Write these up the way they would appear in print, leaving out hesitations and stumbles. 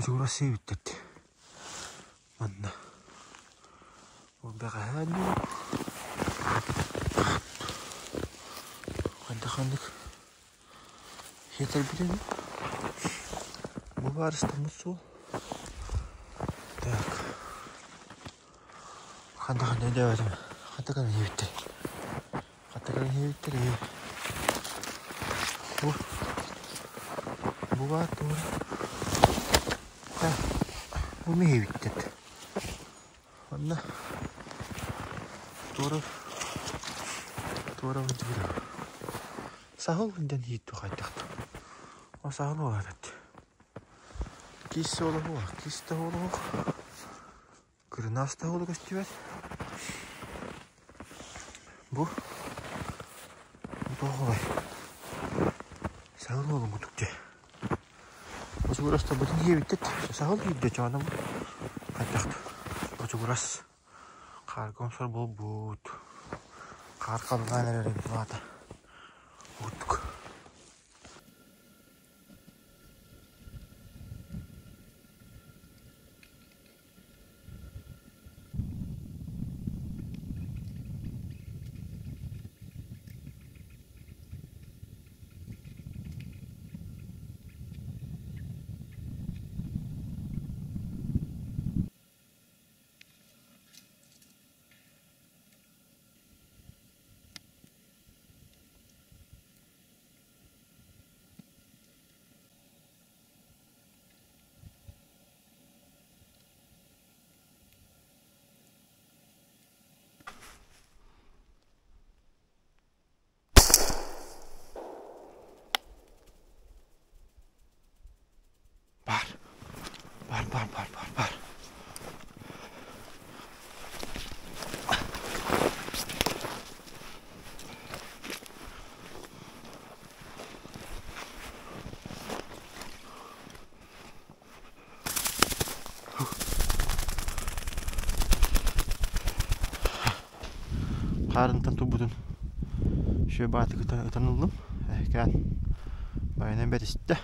Бочугурас сиэбиттэр Манна ол бэҕэһээ дуу хайдах ханнык сиэтэрбитин бу баарыстаммыт суол так ханна ханна өйдөөбөтүм ханна гынан иһиэбиттэр ханна гынан иһиэбиттэр бу бу баар туора Бу миһибиттэр. Онно туора туора дьиир. Саһыл дэн иитту хайдахт. О саһыл уолатат. Кис олоһу, кис да олоһу. Кырынаас да олу көстүбэт. Бу тоҕолой. Саһыл уолун кутук дьэ. Бочугурас тобутун диэбиттит. Саһыл киирдэ чоонум. Хайдах бочугурас хаарга умсар буолбут. Хаар халлаан эрэр эбит аата. Угуттук. Бар. Бар, бар, бар, бар, бар. Хаарынтан турбутун үчүгэй баҕайытык ытан ыллым. Эһэкээн байанай бэт истэ.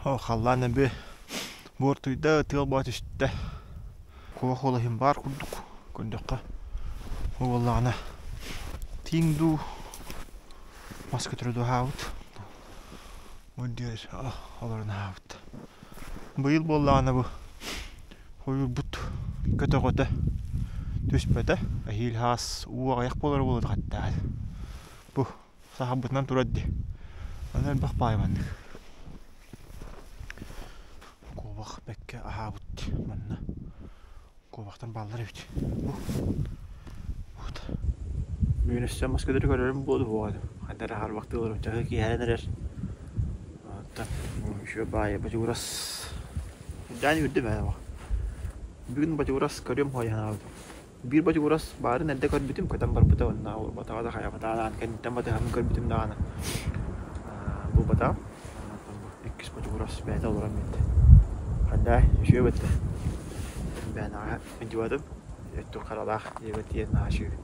Оо, халлаан эби буортуйда, тыал бөҕө түстэ. Куох уол иһин баар курдук көрдөххө. Ол буоллаҕына тииҥ дуу, мас көтөрө дуу аһаабыт. Мундир олорон аһаабыт. Быйыл буоллаҕына бу хойуурбут көтөҕөтө түспэтэ. Эһиил хаас уу аҕыйах буолара буолуо хаттаан. Бу сахабытынан турар дии. Аны элбэх баай маннык. Куобах бэккэ аһаабыт манна. Куобахтан бааллар эбит. Бу. Вот. Бүгүн өссө мас көтөрү көрөрүм буолуо буолуо. Хайда эрэ харбахтыыларым чаһы киэһэрэн эрэр. Оттон еще баайы бочугурас. Үрдээн үрдүм ээ. Бүгүн бочугурас көрүөм хоойанаабытым. Биир бочугурас баарын эрдэ көрбүтүм, көтөн барбыта уонна урбатаҕа да хайабатаҕа даҕаны кэнниттэн батыһаммын көрбүтүм даҕаны булбатаҕым. Иккис бочугурас бэйэтэ олорон биэрдэ. Хандаай, үчүгэй бытта. Бээнэҕэ мэлдьибатым. Өттүк харалаах диэбэт диэн наһаа үчүгэй.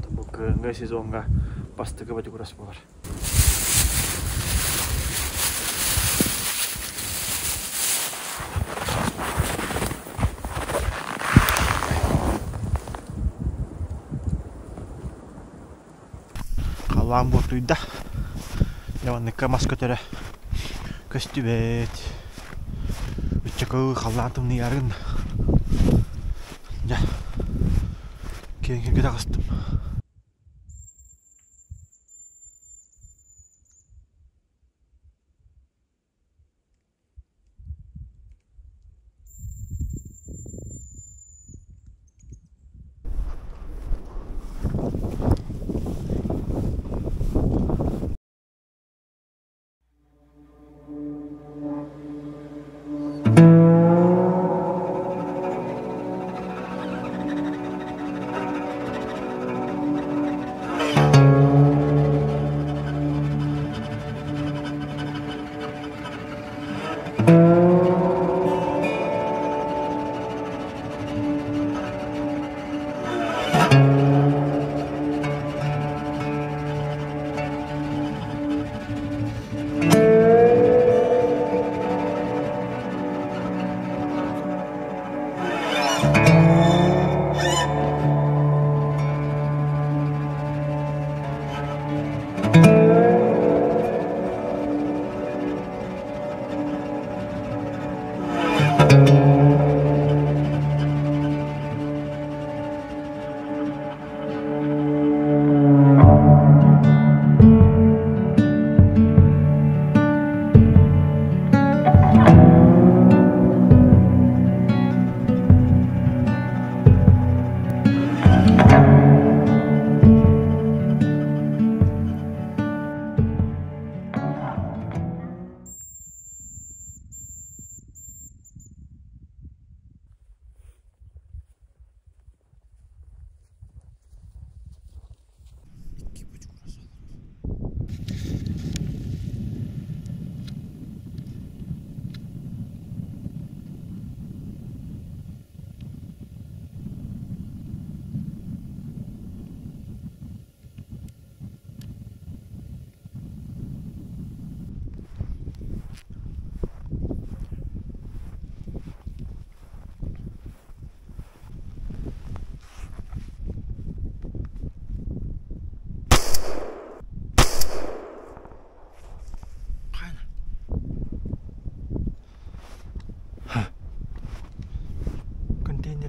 Бу кыһыҥҥы сезоҥҥа бастакы бочугурас буолар. Халлаан буортуйда. Дьэ манныкка мас көтөрө көстүбэт. Ыччакы халлаан тымныйарын. Дьэ киэҥ сиргэ таҕыстым.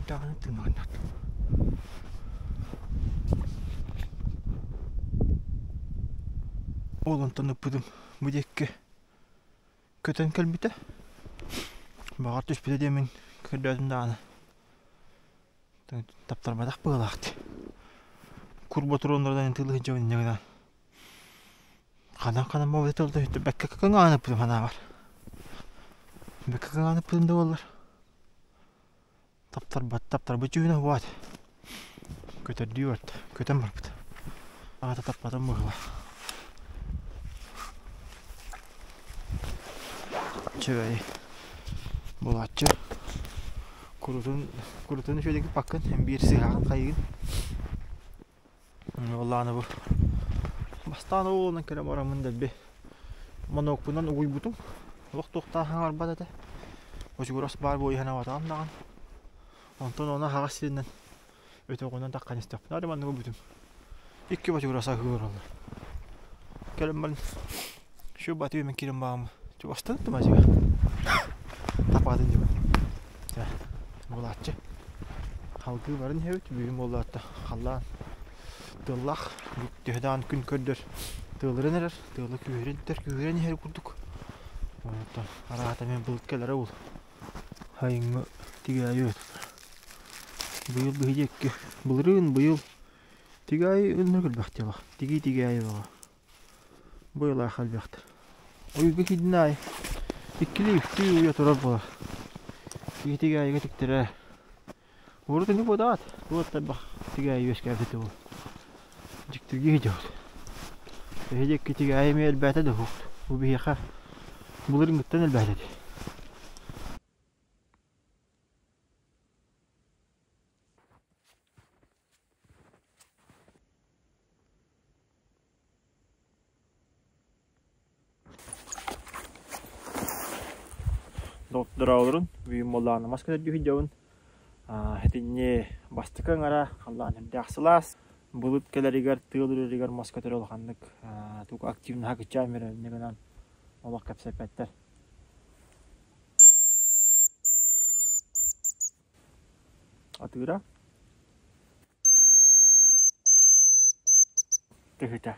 Даҕаны тыыннаҕыннар. Ол онтон ыппытым бу диэкки көтөн кэлбитэ. Баҕар түспүтэ диэммин көрдөөтүм даҕаны. Таптарбатах быһыылаах дии. Кур ботуруоннарынан ытыылыы сылдьабын инньэ гынан. Ханан-ханан буолбута тылда бэккэ кыҥаан ыппытым санаабар. Бэккэ кыҥаан ыппытым да буоллар. Таптарбат, таптарбыт дьүһүнэ буолаат. Көтөрдүү барда, көтөн барбыт. Аҕата таппатым быһыылаах. Үчүгэй булааччы курутун курутун үчүгэйдик ыппаккын биир сыһаҕын хайыгын Уоллааны бу бастаан уолунан кэлэ бараммын дэлби монокпунан угуйбутум олох туохтаах хаҥарбат этэ очугурас баар буойуһан абатаҕым даҕаны онтон ону аһаҕас сиринэн өтөҕүнэн таххан истэхпинэ ары маннык ылбытым икки бочугурас аһыы олороллор кэлэн баран Şu батыы мен кирин баамы чугастан тумазыга тапаатын дьыбын булааччы халгыы баран иһэбит бүгүн буоллаатта халлаан тыаллаах төһө даҕаны күн көрдөр тыалыран эрэр тыала күүһүрэн күүһүрэн иһэр курдук онтон араата мен былыт кэлэрэ ол сайыҥҥы тигээйи быйыл биһи диэкки былырыын быйыл тигээйи ынныр көрбөх диэлэх тигии тигээйи баҕа Быылаах элбэхтэр. Ойууга киирдин аайы иккилии үстүү уйа турар буолар. Киһи тигээйигэ тиктэрэ. Урут ини буодаат, туот элбэх тигээйи үөскээбит этэ буол. Дьиктиргии дьон. Эһи диэки тигээйи эмиэ элбээтэ да уһук. Бу биһиэхэ былырыыҥҥыттан элбээтэ дии. Доҕордороолорун бүгүн буоллаҕына мас көтөрдүү сылдьабын. Итинни бастакы ыҥара халлаан үрдээх сылаас. Былыт кэлэригэр, тыал үрэригэр мас көтөрө улаханнык тугу активнаһа кыччаан биэрэр инньэ гынан олох кэпсэппэттэр. Атыыра Тыһыта.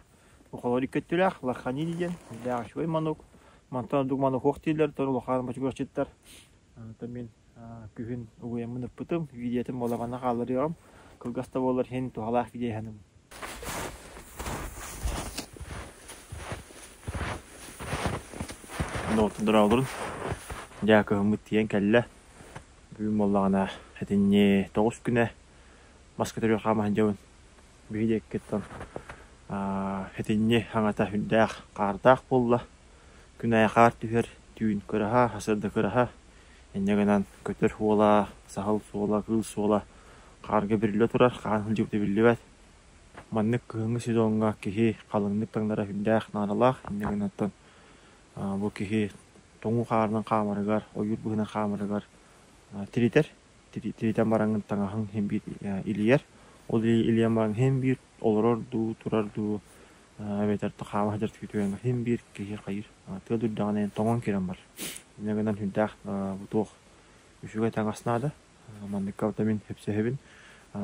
Оҕолор икки өттүлээх Ларханин диэн үрдээх үчүгэй манок. Мантан ордук манок дииллэр, тор улахан бочугураччыттар. Онтон мин күһүн угуйаммын ыппытым, видеотын буолаҕына хаалларыаҕым. Кылгас да буоллар иһин туһалаах видео иһэным. Доҕоттордороолорун дьаа кыһыммыт тиийэн кэллэ. Бүгүн буоллаҕына этинньи 9 күнэ мас көтөрү хаама сылдьабын. Биһи диэккиттэн итинни хаҥата сүрдээх хаардаах буолла. Күн аайы хаар түһэр, түүн кыраһа, сарсыарда кыраһа. Инньэ гынан көтөр суола, саһыл суола, кыыл суола хаарга бириллэ турар, хаан сылдьыбыта биллибэт. Маннык кыһыҥҥы сезоҥҥа киһи халыҥнык таҥнара сүрдээх наадалаах. Инньэ гынан бу киһи тоҥуу хаарынан хаамарыгар, ойуур быһынан хаамарыгар тиритэр. Тиритэн бараҥҥын таҥаһыҥ иһин биир илийэр. Ол илийэн баран иһин биир олорор дуу, турар дуу эбэтэр хаама сылдьар түгэҥҥэ иһин биир киһи хайыыр. Тыал үрдэҕинэ тоҥон киирэн барар. Инньэ гынан сүрдээх туох үчүгэй таҥас наада. Манныкка мин сөпсөһөбүн.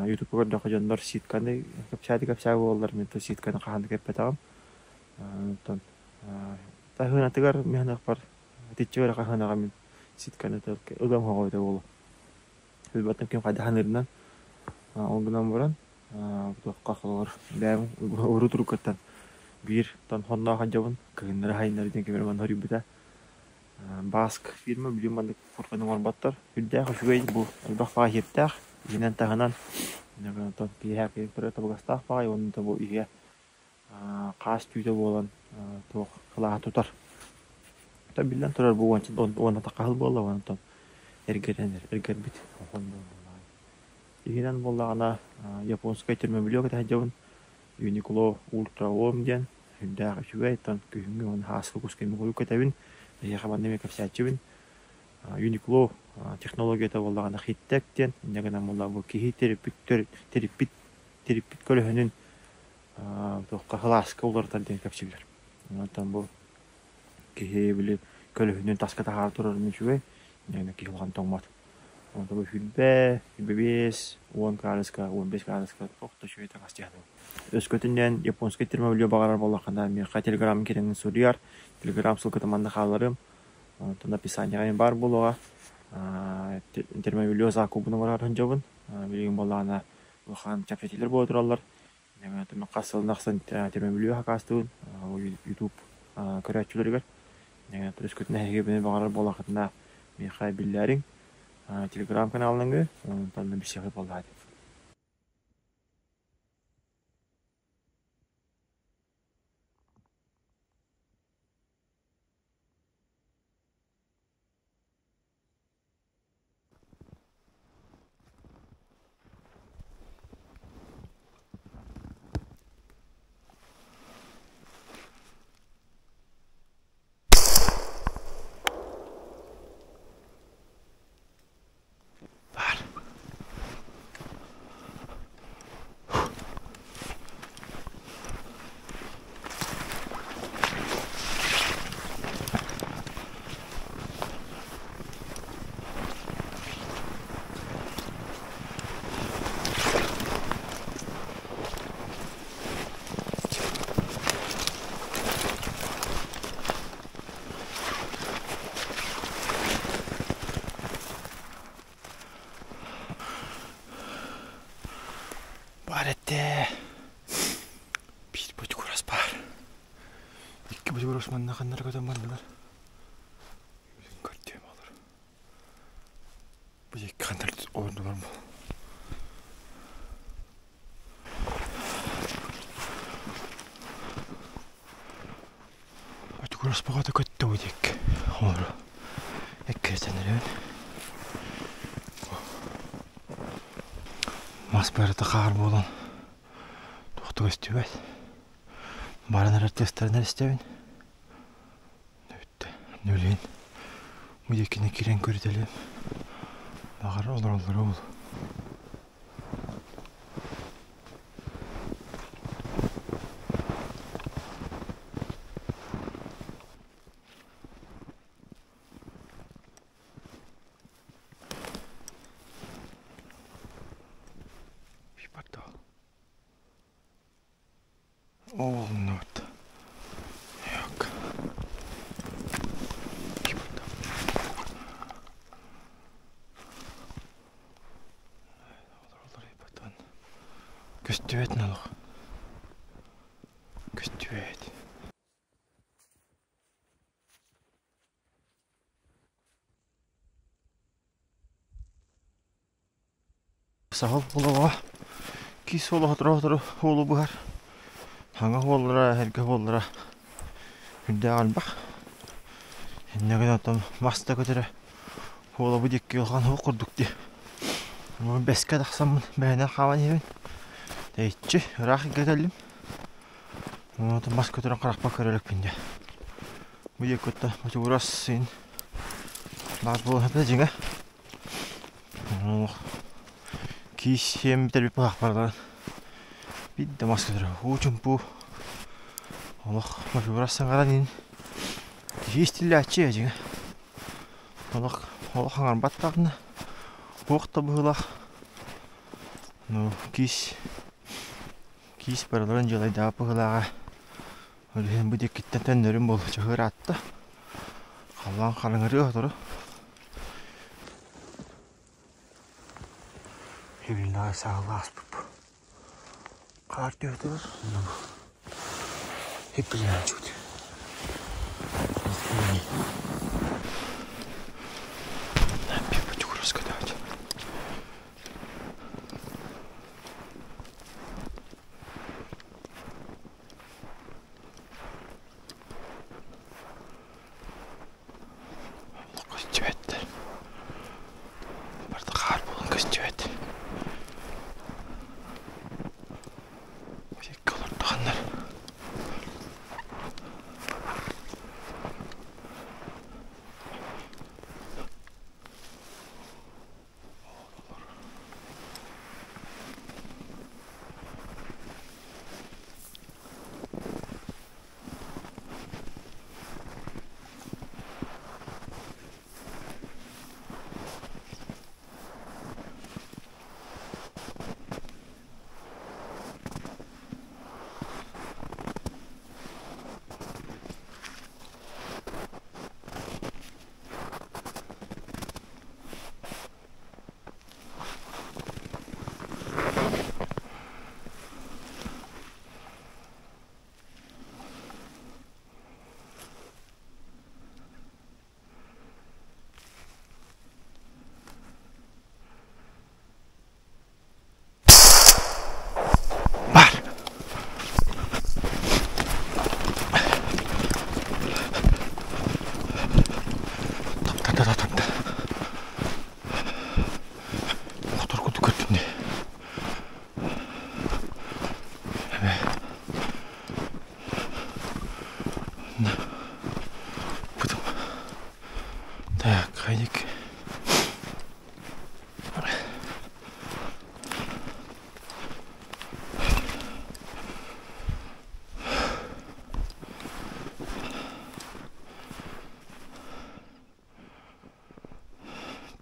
Ютубка көрдөххө дьоннор ситканы кэпсээти кэпсээ буолаллар. Мин то ситканы хаһан да кэппэтэҕим. Оттон таһыынатыгар мин саныахпар итиччэ эрэ хаһыанаҕа мин ситканы ылыам оһоҕо эбитэ буолуо. Билбэтим ким хайдах саныырынан. Ол гынан баран туохха холобур бэйэм урут уруккуттан биир тонхонноох сылдьабын кыһыннары сайыннары диэн ким эрэ манна суруйбута. Баск фирма билим маннык куртаны оҥорботтор. Үрдээх үчүгэй бу элбэх баҕайы иһиттээх. Иһинэн таһынан онтон киэһэ табыгастаах баҕайы уонна бу иһэ хаас түүтэ буолан туох сылааһы тутар. Оттон биллэн турар бу уонна хаһыл буолла онтон эргэрэн эргэрбит Иһинэн буоллаҕына японскай термобелье кэтэ сылдьабын Uniqlo Ultra Warm диэн сүрдээх үчүгэй оттон күһүҥҥү уонна сааскы кус кэмҥэ куруук кэтэбин эһиэхэ манна эмиэ кэпсээччибин Uniqlo технологията буоллаҕына Heattech диэн инньэ гынан буолла бу киһи тереппит тереппит тереппит көлөһүнүн туохха сылааска уларытар диэн кэпсииллэр. Онтон бу киһи били көлөһүнүн таска таһаара турарын үчүгэй, киһи улахан тоҥмот. Онтон 20, 25, 10 кырааныска, 15 кырааныска туох да үчүгэй таҥас дьаһанабын. Өскөтүнэн японскай термобелье баҕарар буоллаххына, миэхэ телеграмм кирэҥин суруйар. Телеграм ссылката манна хааларым. Онтон описаниеҕа баар буолуоҕа. Термобелье закупун оҥорор сылдьабын. Билигин буоллаҕына улахан чэпчэтиилэр буола тураллар. Хас сылын ахсын термобелье сакаастыыбын YouTube көрөөччүлэригэр. Өскөтүн эһиги баҕарар буоллаххытына, миэхэ биллээриҥ. Телеграм-каналынан онтон билсиэххит буоллаҕа дии. Баар. Баар этэ. Биир бочугурас баар. Икки бочугурас манна ханнара көтөн бардылар. Көрдүөм олор. Бу икки ханнар олордулар бу. Бочугурас бөҕөтө көттө бу диэки. Олору эккирэтэн эрэбин. Мас барыта хаар буолан туох да көстүбэт. Баран эрэр тыастарынан истэбин. Бүттэ. Нүлүн. Бу диэкини киирэн көрүтэлиэм. Баҕар олороллоро буолуо. Ол not. Yok. Көстүбэт налог. Көстүбэт. Саһыл олоҕо киис уола сотору-сотору уолу быһар. Хаҥа уоллара, эргэ уоллара үрдээх элбэх. Инньэ гынан оттон мас да көтөрө уолабыт икки улахан уол курдук дии. Бэскэ тахсаммын бэйэнэн хаалан иһэбин. Тэйиччи ыраах илгэ кэллим. Оттон мас көтөрүн харахпар көрө иликпин дии. Бу диэки кытта бочугурас син баар буолан дьиҥэ. Киис сиэм бүтэрбит быһахпар биир да мас көтөрө уу чумпу олох бочугурас саҥаран иһин киһи истиллээччи дьиҥэ олох олох хаҥарбат даҕаны туох да быһыылаах ну киис киис барыларын дьыалайдаабыт быһыылааҕа ол иһин бу диэкиттэн төннөрүм буолуо чаһыыраатта халлаан хараҥарыа сотору Хибинаа саалааспыт хаар түһэтигэр хиппилээччит Көстүбэттэр. Барыта хаар буолан көстүбэт. Икки олордохоннор. Хата тарда. Охтор курдук көрдүм дии. Потом. Так, хайдик.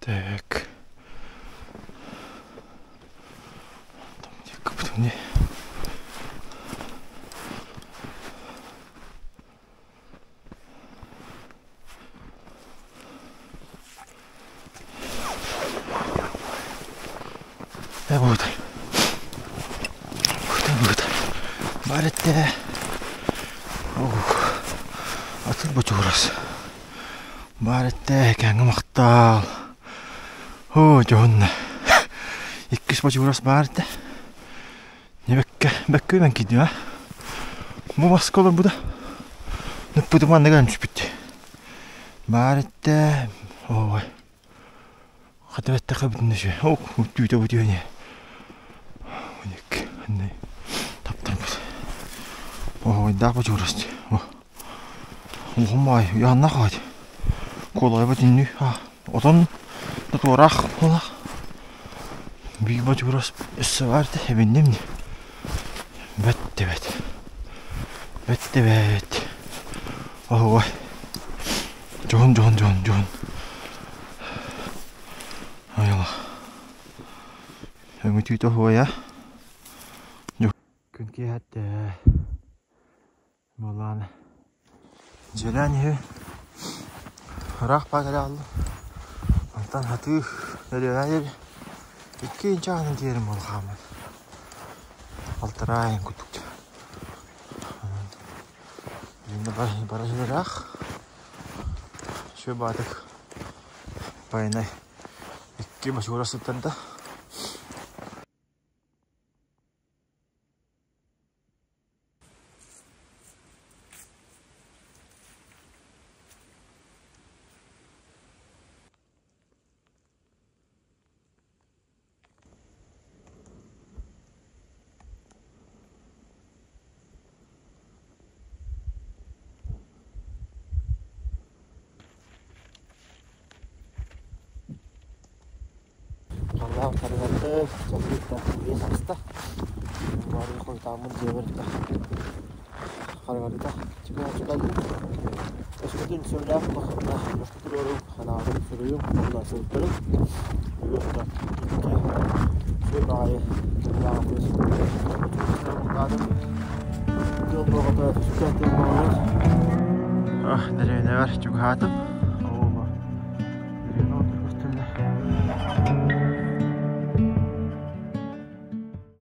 Так. Там где мне. Э будет. Будет, будет. Барытте. Ох. Атыр бочуурас. Баар этэ, кээҥҥэ махтаал. Оо, дьоһунна. Иккис бочуурас баар этэ. Небекке, бэккэ үүнэн киирдим аа. Бу маска олорбута. Нүппүтүм манныгар түспүт. Баар этэ. Ой. Хата бэттэхэ бүтүннэ үчүгэй. О, түүтэ бу түһэн Уник, таптарбыт. Оһойдаах бочуурас. Улахаммай, уйааннаах аҕай. Куолайбат иннүү. Отон да туораах буолах. Биир бочуурас өссө баар этэ, эбинним дии. Бэт да бэт. Бэт да бэт. Оһуобай. Дьоһун, дьоһун, дьоһун, дьоһун. Айылах. Өҥүтүүтэ оһуойа. Күн киэһэттэ. Буоллаҕына дьиэлээн иһи ыраах баа кэлэ хааллым. Онтон хатыы Өлүөнэ диэри икки чааһынан тиийэрим буолла хааман. Алтараа айан курдук. Онон билигин бара ыраах. Үчүгэй баҕатык байанай икки бочугура сыттарда. Халлаан харыһарда, чалбыта биэс аста. Бары хойутааммын дьиэбэр харыһарда чугаһа Өскөтүн сөбүлээх улаханна босхо туруорум, санаабын суруйуҥ уонна сылтарым. Бүгүн икки баҕайы Дэриэбинэбэр чугаһаатым.